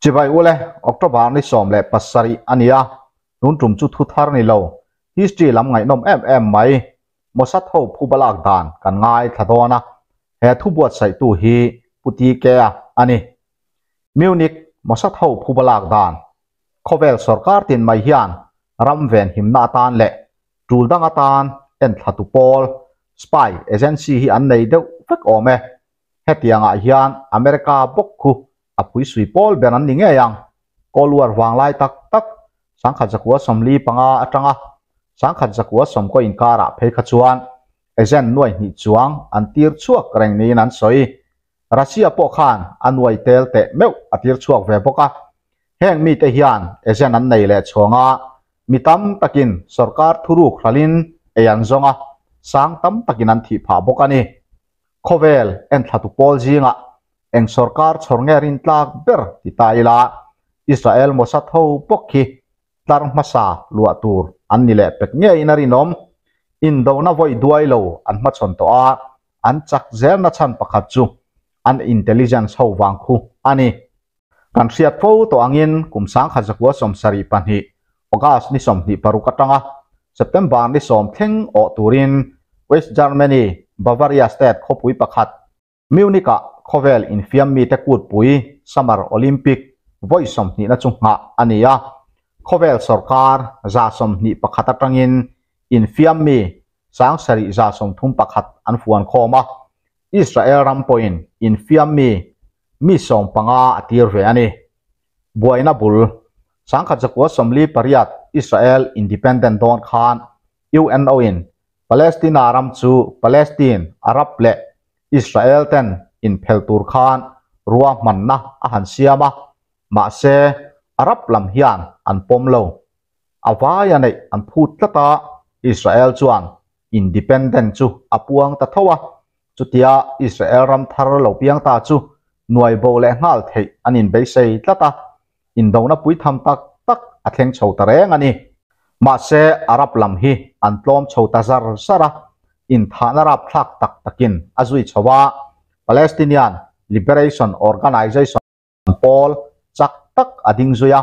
Chibai ule, October ni 17 a ni a, tun tum chu thu thar ni lo, history lam ngaihnawm em em mai, Mossad ho phuba lak dan kan ngai thla dawn a, he thu buatsaihtu hi Pu TK-a a ni. Munich, Mossad ho phuba lak dan, khawvel sorkar tin mai hian ram venhimna atan leh tul dang atan enthlatu pawl, spy agency, hi an nei deuh vek awm e. Hetiangah hian America bawk khu a phuisui pawl ber an ni ngei ang. Cold War vanglai tak tak, 1945 atanga 1990 inkarah phei kha chuan agent nuai hnih chuang an tir chhuak reng niin an sawi. Russia pawh khan a nuai tel teh meuh a tir chhuak ve bawk a. Heng mite hian agent an nei leh chhuang a, mi tam takin sorkar thuruk hralin ei an zawng a, sang tam takin an thih phah bawk a ni. Khawvel enthlatu pawl zingah eng sorkar chhawr nge rintlak ber ti ta ila, Israel Mossad ho bawk hi tlar hmasa luah tur an ni leh pek ngeiin a rinawm. Indona vawi duai lo an hmachhawn tawh a, an chak zelna chhan pakhat chu an intelligence ho vang khu a ni. Kan hriat fo tawh angin kum 1972 August ni 26 atanga September ni 10 thleng awh turin West Germany Bavaria State khawpui pakhat Munich-ah khawvel infiam mite kutpui Summer Olympic vawi 20na chu nghah a ni a. Khawvel sorkar 121 atangin infiam mi 7131 an fuan khawm a. Israel ram pawhin infiam mi mi 15 a tir ve a ni. Buaina bul, 1948 Israel independent dawn khan UNO-in Palestina ram chu Palestine, Arab leh Israel ten inphel tur khan ruahmanna a han siam a, mahse Arab lam hian an pawm lo. A vai a neih an phut tlat a, Israel chuan independent chu a puang ta tho a, chutia Israel ram thar lo piang ta chu nuai bo leh nghal theih an inbeisei tlat a, indona puitham tak tak a thleng chho ta reng a ni. Mahse, Arab lam hi an tlawm chho ta zar zar a, inthahna rapthlak tak takin a zui chho a, Palestinian Liberation Organization pawl chak tak a ding zui a,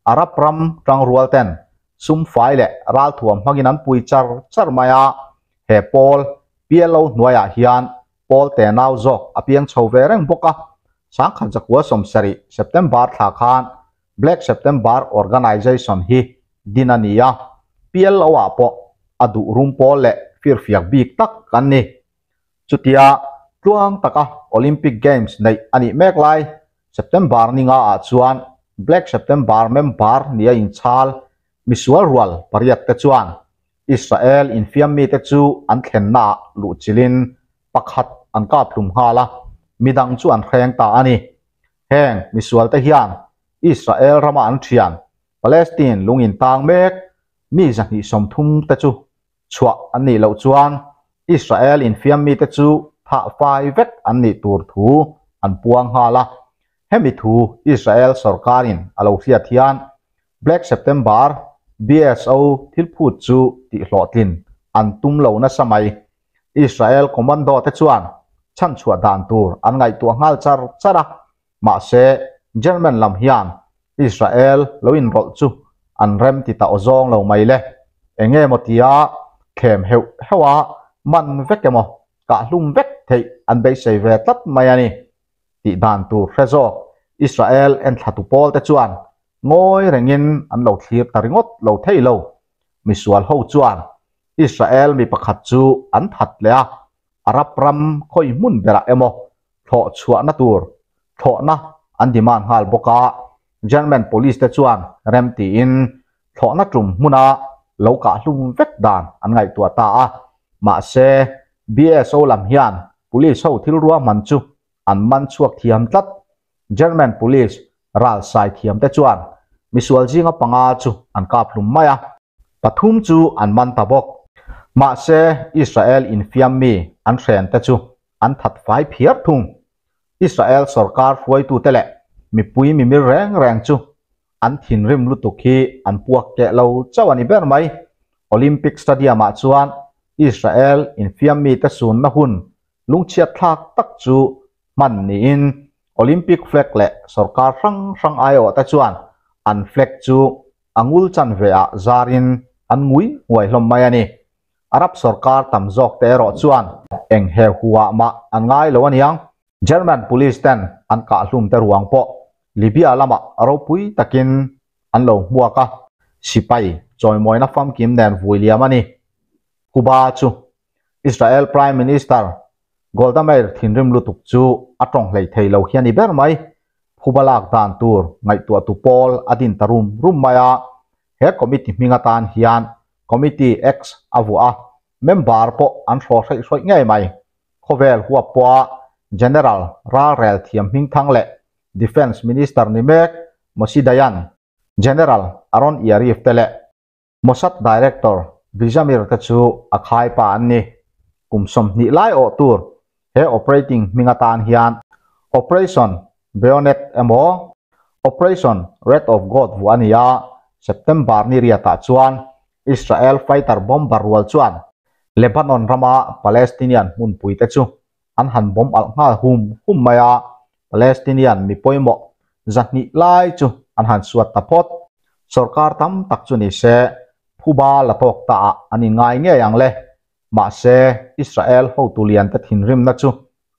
Arab ram tangrual ten sum fai leh ralthuam hmangin an pui char char mai a, he pawl PLO hnuaiah hian pawl te nau zawk a piang chho ve reng bawk a, 1970 September thla khan Black September Organization hi din a ni a, PLO ah pawh a duh rum pawl leh firfiak bik tak an ni. Chutia tluang taka Olympic Games neih a nih mek lai September ni nga ah chuan Black September member nia inchhal misual rual pariat te chuan Israel infiam mite chu an thlennaah luhchilhin pakhat an kap hlum nghal a, midang chu an hreng ta a ni. Heng misualte hian Israel rama an thian Palestine lungin tang mek mi 230 te chu chhuah an nih loh chuan Israel infiam mite chu thah fai vek an nih tur thu an puang nghal a. Hemi thu Israel sorkarin a lo hriat hian Black September, BSO, thil phut chu tihhlawhtlin an tum lo nasa mai. Israel commando te chuan chhanchhuah dan tur an ngaihtuah nghal char char a, mahse German lam hian Israel lo inrawlh chu an rem ti ta awzawng lo mai le. Enge maw tia thlem heuh heuh a man vek emaw kahhlum vek theih an beisei ve tlat mai a ni. Tih dan tur hre zawk Israel enthlatu pawl te chuan ngawi rengin an lo thlir ta ringawt lo thei lo. Misual ho chuan Israel mi pakhat chu an that leh a, Arab ram khawi hmun berah emaw thlawh chhuahna tur thlawhna an demand nghal bawk a, German police te chuan rem tiin thlawhna tum hmuna lo kahhlum vek dan an ngaihtuah ta a, mahse BSO lam hian police ho thil ruahman chu an man chhuak thiam tlat. German police ral sai thiam te chuan misual zinga panga chu an kap hlum mai a, pathum chu an man ta bawk. Mahse Israel infiam mi an hren te chu an that fai phiar thung. Israel sorkar hruaitute leh mipui mimir reng reng chu an thinrim lutuk hi an puak keh lo chauh a ni ber mai. Olympic Stadium-ah chuan Israel infiam mite sunna hun lungchhiat thlak tak chu hman niin Olympic flag leh sorkar hrang hrang aiawhte chuan an flag chu a ngul chanve ah zarin an ngui nguai hlawm mai a ni. Arab sorkar tam zawkte erawh chuan eng he huah mah an ngai lo aniang. German police ten an kah hlum te ruang pawh Libya lamah ropui takin an lo hmuak a, sipai chawimawina famkim nen vui liam a ni. Cuba chu Israel Prime Minister Golda Meir thinrim lutuk chu a tawng hlei thei lo hi a ni ber mai. Phuba lak dan tur ngaihtuahtu pawl a din ta rum rum mai a, he committee hming atan hian Committee X a vuah a, member pawh an hraw hreih hrawih ngei mai. Khawvel huap pawha General ralrel thiam hmingthang leh Defence Minister ni mek Moshe Dayan, General Aron Yariv te leh Mossad Director Vizamir te chu a khaipa an ni. Kum 20 lai awh tur he operating hming atan hian Operation Bayonet emaw Operation Wrath of God vuah a ni a, September ni riatah chuan Israel fighter bomber rual chuan Lebanon rama Palestinian hmunpui te chu an han bomb alh nghal hum hum mai a, Palestinian mi pawimawh 200 lai chu an han suat ta phawt. Sorkar tam tak chu ni se phuba la tawk ta ah an inngai ngei ang le. Mahse Israel hotu lian te thinrimna chu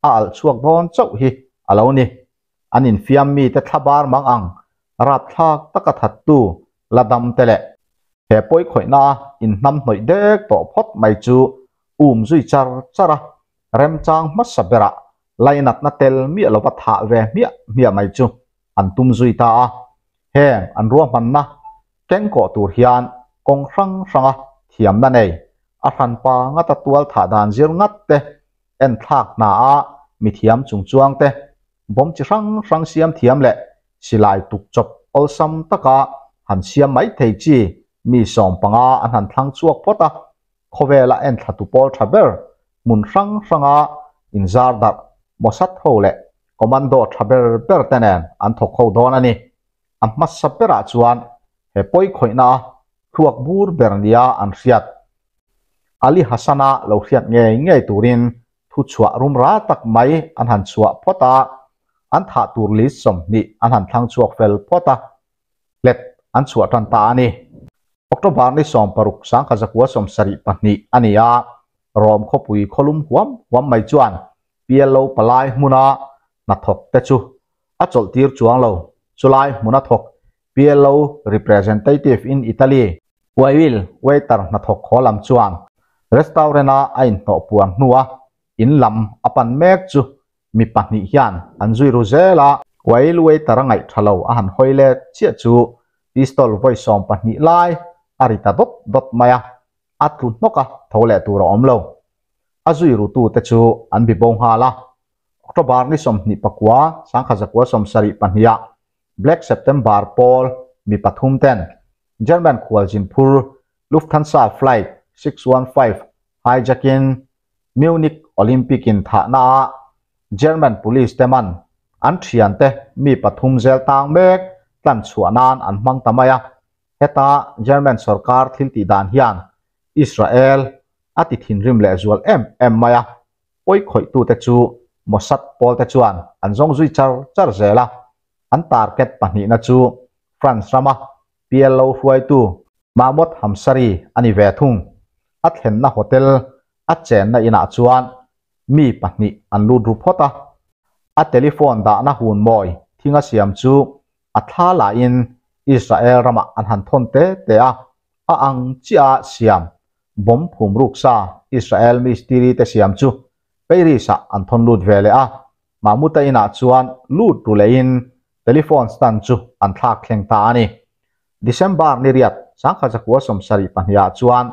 a alh chhuak dawn chauh hi a lo ni. An infiam mi te thlabar mang ang rapthlak taka thattu la dam te leh he pawi khawihna a inhnam hnawih dek tawh phawt mai chu um zui char char a, remchang hmasa berah lainatna tel miah lova thah ve hmiah hmiah mai chu an tum zui ta a. Heng an ruahmanna kengkawh tur hian kawng hrang hranga thiamna nei a hranpa ngata tual thah dan zir ngat te, enthlak hna a mithiam chungchuang te, bomb chi hrang hrang siam thiam leh silai tuk chawp awlsam taka han siam mai thei chi mi 15 an han thlang chhuak phawt a, khawvela enthlatu pawl tha ber hmun hrang hranga inzar darh Mossad ho leh commando tha ber ber te nen an thawk ho dawn a ni. A hmasa berah chuan he pawi khawihna a thluak bur ber nia an hriat Ali Hassana lo hriat ngei ngei turin thu chhuah rum ra tak mai an han chhuah phawt a, an thah tur list 20 an han thlang chhuak fel phawt a, hlet an chhuah tan ta a ni. October ni 16 1972 a ni a, Rom khawpui khawlum huam huam mai chuan PLO palai hmuna hnathawk te chu a chawlhtir chuang lo. Chulai hmuna thawk PLO representative in Italy Wail waiter hnathawk khaw lam chuan restaurant a a inhnawh puan hnua in lam a pan mek chu mi pahnih hian an zui ru zel a. Wail waiter a ngaih tha lo a han hawi let chiah chu pistol vawi 12 lai a ri ta dawt dawt mai a, a tlu hnawk a tho leh tur a awm lo. A zui ru tu te chu an bi bo nghal a. October ni 29 1972 ah Black September pawl mi pathum ten German khualzin phur Lufthansa flight 615 hijacking Munich Olympic in thahna a German police te man an thian te mi pathum zel tang mek tlan chhuah nan an hmang ta mai a. Heta German sarkar thil ti dan hian Israel a ti thinrim leh zual em em mai a, pawi khawih tu te chu Mossad pawl te chuan an zawng zui char char zel a. An target pahnihna chu France rama PLO hruaitu Mahmoud Hamsari a ni ve thung. A thlenna hotel a chenna inah chuan mi pahnih an lut ru phawt a. A telephone dahna hun mawi thinga siam chu a thla lain Israel rama an han thawn te te a, a ang chiah a siam bomb phum ruk sa Israel mistiri te siam chu Paris ah an thawn lut ve leh a. Mahmuta inah chuan lut ru lehin telephone stand chu an thlak thleng ta a ni. December ni riat 1972 ah chuan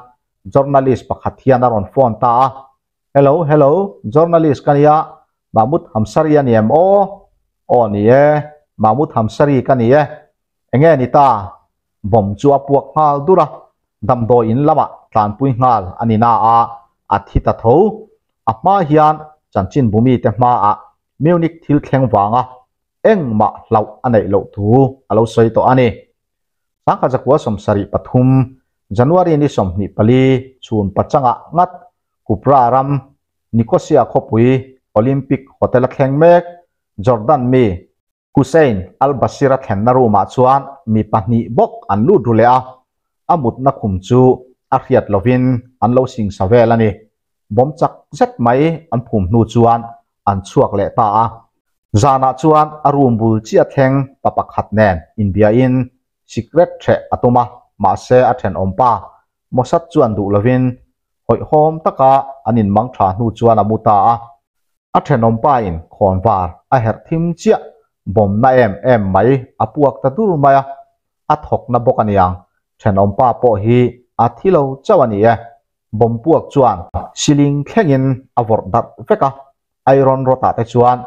journalist pakhat hian a rawn phone ta a. Hello, hello, journalist ka nia, Mahmud Hamsari a ni em aw? Aw ni e, Mahmud Hamsari ka ni e. Enge ni ta? Bomb chu a puak nghal dur a, damdawi in lamah tlanpui nghal a ni na a, a thi ta tho. A hma hian chanchin bumi te hma ah Munich thil thleng wanga engmah hlauh a neih loh thu a lo sawi tawh a ni. 1973 January ni 24 chhun pachanga ngat Kupra ram Nicosia khawpui Olympic Hotel a thleng mek. Jordan mi Hussein al-Bashir-a thlenna room-ah chuan mi pahnih bawk an lut ru leh a, a mutna khum chu a hriat lovin an lo singsa vel a ni. Bawm chak zet mai an phum hnu chuan an chhuak leh ta a. Zanah chuan a room bul chiah thleng pa pakhat nen inbiain sikret hreh a tum a, mahse a thenawmpa Mossad chuan duh lovin hawihhawm taka an inmang tha hnu chuan a mu ta a. A thenawmpa in khawnvar a herh thim chiah bawmna em em mai a puak ta dur mai a, a thawkna bawk a niang, thenawmpa pawh hi a thi lo chauh a ni e. Bawm puak chuan siling thlengin a vawrh darh vek a, iron rod ah te chuan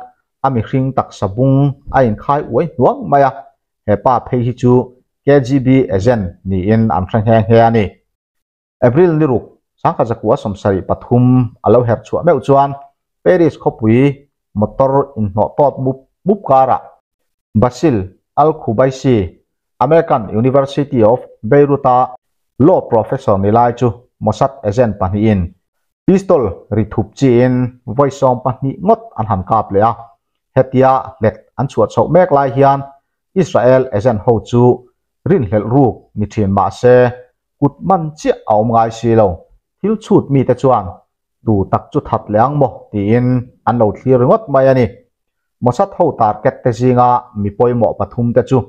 a mihring taksa bung a inkhai uai hnuang mai a, hepa phei hi chu KGB agent niin an hre nghe nghe a ni. April ni ruk, sangkhat zakua 73 a lo herh chhuah meuh chuan Paris khawpui motor inhnawh tawt mup mup karah Basil Al-Qubaisi, American University of Beirut-a law professor ni lai chu Mossad agent pahnihin pistol ri thup chiin vawi 12 ngawt an han kap leh a. Hetia hlet an chhuah chhoh mek lai hian Israel agent ho chu rinhlelh ruk ni thin mah se kut man chiah a awm ngai si lo. Thil chhut mite chuan tu tak chu that leh ang maw tiin an lo thlir ringawt mai a ni. Mossad ho target te zinga mi pawimawh pathum te chu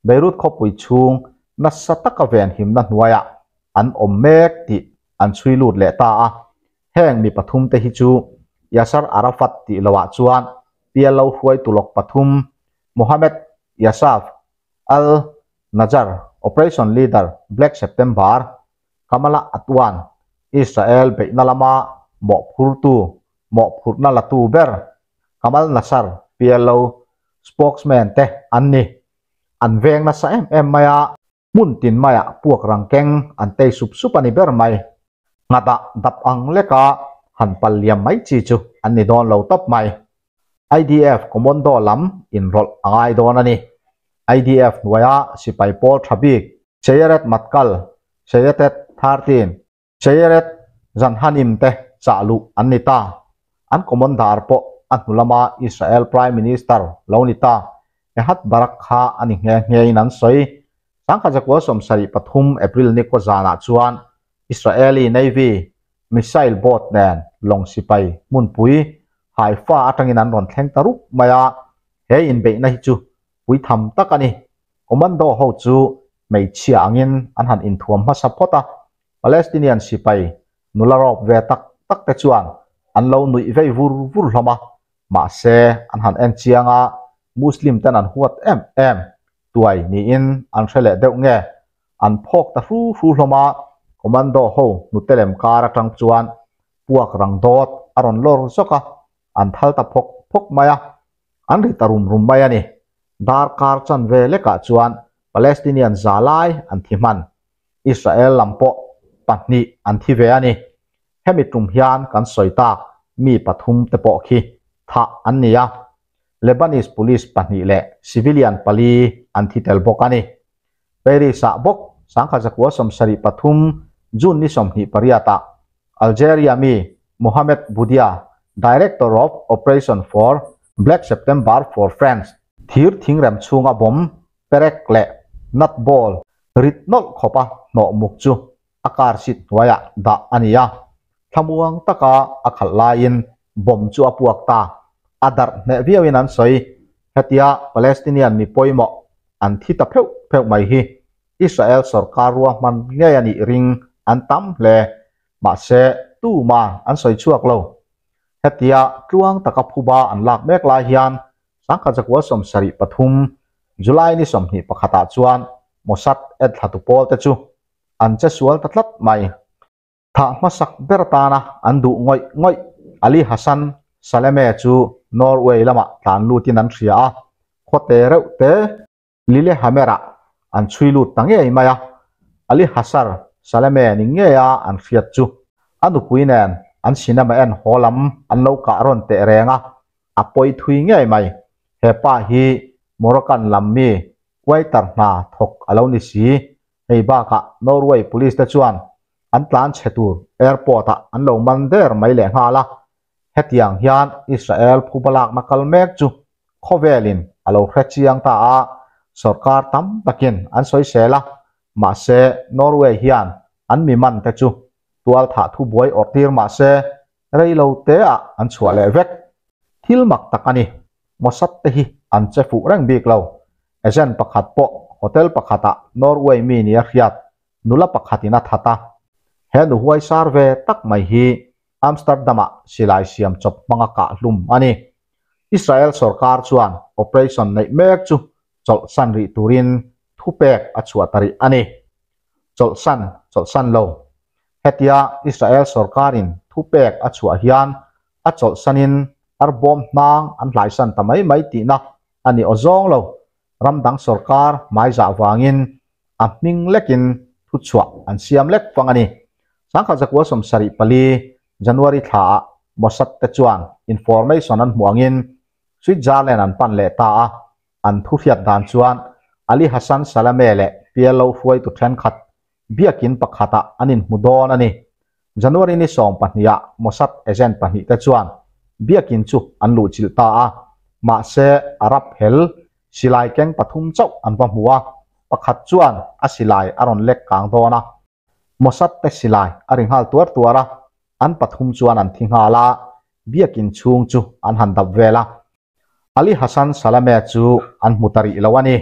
Beirut khawpui chhung nasa taka venhimna hnuaiah an awm mek tih an chhui lut leh ta a. Heng mi pathum te hi chu Yasser Arafat tih loah chuan PLO hruaitu lawk pathum Mohammed Yasaf Al Najjar, Operation Leader, Black September, Kamala Atwan, Israel beihna lama mawhphurtu, mawhphurhna latu ber, Kamal Nasser, PLO spokesman te an ni. An veng nasa em em mai a, hmun tin maiah puak rang keng an tei sup sup a ni ber mai. Nghatah dap ang leka han pal liam mai chi chu an ni dawn lo tawp mai. IDF commando lam inrawlh a ngai dawn a ni. IDF hnuaia sipai pawl tha bik Sayeret Matkal, Shayetet 13, Sayeret Zanhanim te chah luh an ni ta. An commander pawh a hnu lama Israel Prime Minister lo ni ta Ehud Barak kha a ni nghe nghein an sawi. 1973 April ni kaw zanah chuan Israeli Navy missile boat nen lawng sipai hmunpui Haifa atangin an rawn thleng ta rup mai a, he inbeihna hi chu pui tham tak a ni. Commando ho chu hmeichhia angin an han inthuam hmasa phawt a, Palestinian sipai nula rawp ve tak tak te chuan an lo nuih vei vur vur hlawm a, mahse an han en chiang a, Muslim ten an huat em em tuai niin an hre leh deuh nge an phawk ta hru hru hlawm a, commando ho hnute lem kar atang chuan puak rang dawt a rawn lawr zawk a, an thal ta phawk phawk mai a, an ri ta rum rum mai a ni. Darkar chanve lekah chuan Palestinian za lai an thi hman. Israel lam pawh pahnih an thi ve a ni. Hemi tum hian kan sawi tak mi pathum te pawh khi thah an ni a, Lebanese police pahnih leh civilian pali an thi tel bawk a ni. Paris-ah bawk 1973 June ni 28 ah Algeria mi Mohamed Boudia, Director of Operation for Black September for France, thir thingrem chhunga bawm perek leh nut ball rit nawlh khawpa hnawh muk chu a car seat hnuaiah dah a ni a. Thlamuang taka a khalh laiin bomb chu a puak ta. A darh hneh viauin an sawi. Hetia Palestinian mi pawimawh an thi ta pheuh pheuh mai hi Israel sorkar ruahman ngei a nih ring an tam hle. Mahse, tuma an sawi chhuak lo. Hetia tluang taka phuba an lak mek lai hian 1973 July ni 21 ah chuan Mossad enthlatu pawl te chu an che sual ta tlat mai. Thah hmasak ber tana an duh ngawih ngawih Ali Hassan Salameh chu Norway lamah tlan lutin an hria a, khawte reuh te Lillehammer-ah an chhui lut ta ngei mai a. Ali Hassar Salameh ni ngeia an hriat chu a nupui nen an cinema en haw lam an lo kah rawn teh reng a, a pawi thui ngei mai. He pa hi Moroccan lam mi waiter hna thawk a lo ni si. Hei bakah Norway police te chuan an tlan chhe tur airport ah an lo man der mai leh nghal a, hetiang hian Israel phuba lakna kal mek chu khawvelin a lo hre chiang ta a, sorkar tam takin an sawisel a, mahse Norway hian an mi man te chu tualthah thubuai awrh tir mahse rei lo te ah an chhuah leh vek. Thil mak tak a ni, Mossad te hi an che fuh reng bik lo. Agent pakhat pawh hotel pakhatah Norway mi nia hriat nula pakhatin a that a, he nu huaisar ve tak mai hi Amsterdam-ah silai siam chawp hmanga kah hlum a ni. Israel sorkar chuan operation neih mek chu chawlhsan rih turin thupek a chhuah ta rih a ni. Chawlhsan, chawlhsan lo. Hetia Israel sorkarin thupek a chhuah hian a chawlhsanin arbawm hnang an hlaisan ta mai mai tihna a ni awzawng lo. Ram dang sorkar hmaizah vangin a hming lekin thuchhuah an siam lek fang a ni. Sangkhat zakua 74 January thlaah Mossad te chuan information an hmuh angin Switzerland an pan leh ta a, an thu hriat dan chuan Ali Hassan Salameh leh PLO hruaitu thenkhat biakin pakhatah an inhmu dawn a ni. January ni 12 ah Mossad agent pahnih te chuan biakin chu an luhchilh ta a, mahse Arab hel Silai keng pathum chauh an va hmu a, pakhat chuan a silai a rawn lek kang dawn a. Mossad te silai a ri nghal tuar tuar a, an pathum chuan an thi nghal a, biakin chhung chu an han dap vel a. Ali Hassan Salameh chu an hmu ta rih lo a ni.